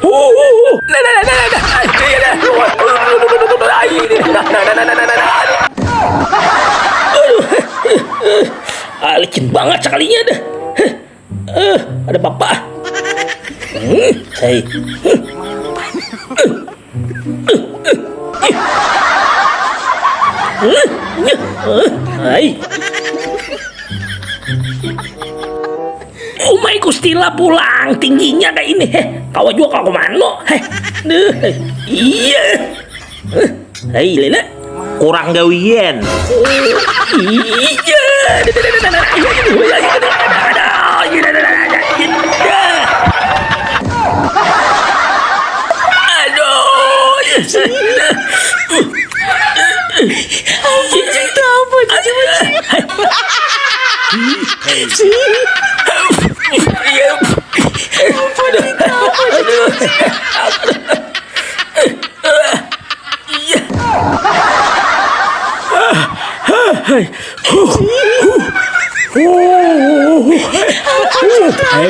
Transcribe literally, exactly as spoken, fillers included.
Nah, nah, nah, nah, nah. Aduh, iya, dah. Aduh, nah, nah, nah, nah, nah, nah. Aduh. Ah, licin banget sekalinya dah. Eh, ada bapak. Hmm, hei. Hai. Umai Kustila pulang tingginya kayak ini. Heh, kawa juga kau kemana? Heh. Duh, iya. Heh, hai, Lena. Kurang gawian. Iya. Aduh, ya sudah. Apa cerita apa? Aduh. Apa cerita apa? Aduh. Iya. Hai. Huh. Huh. Huh. Hai.